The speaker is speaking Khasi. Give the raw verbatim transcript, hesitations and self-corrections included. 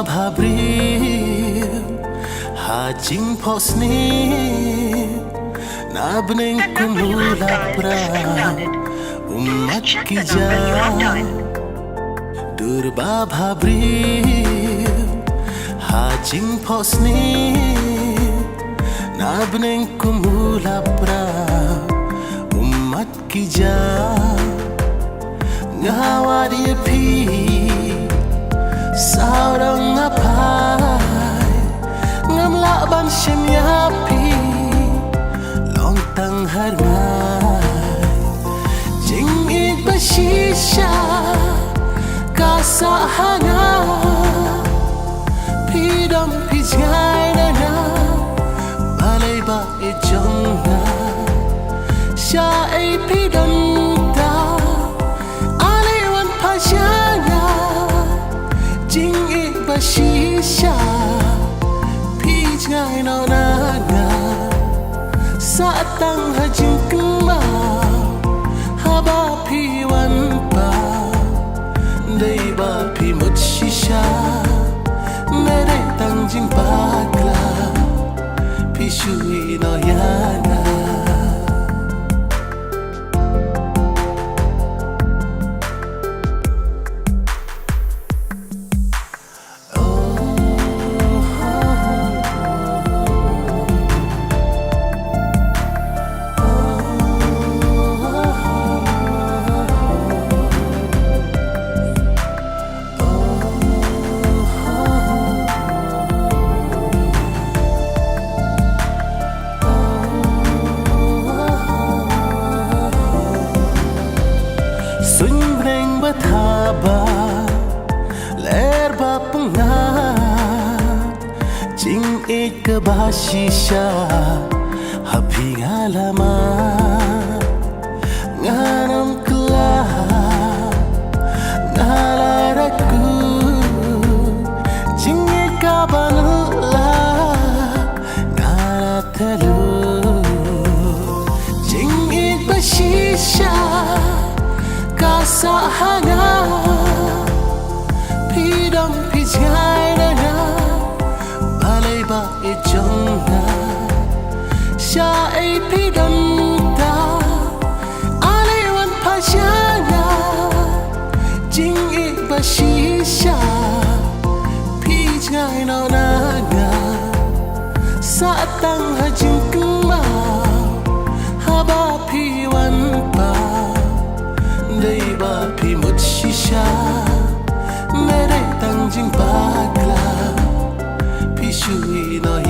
Bha briew ha jingphohsniew, na bneng kum u la prah, ummat ki jaw. Dur ba bha briew ha jingphohsniew, na bneng kum u la prah, ummat ki jaw. Nga wad ïa phi, sawdong nga phai, ngam lah ban shim ïa phi, long tang harmai. Jingïeit ba shisha ka sah ha nga, phi dom phi jngai na nga, balei ba i jong nga. Shaei phi don ta, ale wan pha sha nga. Jingïeit ba shisha, phi jngai noh na nga. Sah tang ha jingkynmaw, haba phi wan pha, dei ba phi mut shisha. Me dei tang jingbakla, phi shu ïeh noh ïa nga. Suiñ bneng ba thaba, ler ba pyngngad, jingïeit kaba shisha ha phi nga la mad. Ngan ym kylla, nga la rakut, jingïeit kaba nylla nga la thlu. Jingïeit ba shisha ka sah ha nga, phi dom phi jngai na nga, balei ba i jong nga. Shaei phi don ta, ale wan pha sha nga. Jingïeit ba shisha, phi jngai noh na nga. Sah tang ha jingkynmaw, haba phi wan pha, dei ba phi mut shisha. Me dei tang jingbakla, phi shu ïeh noh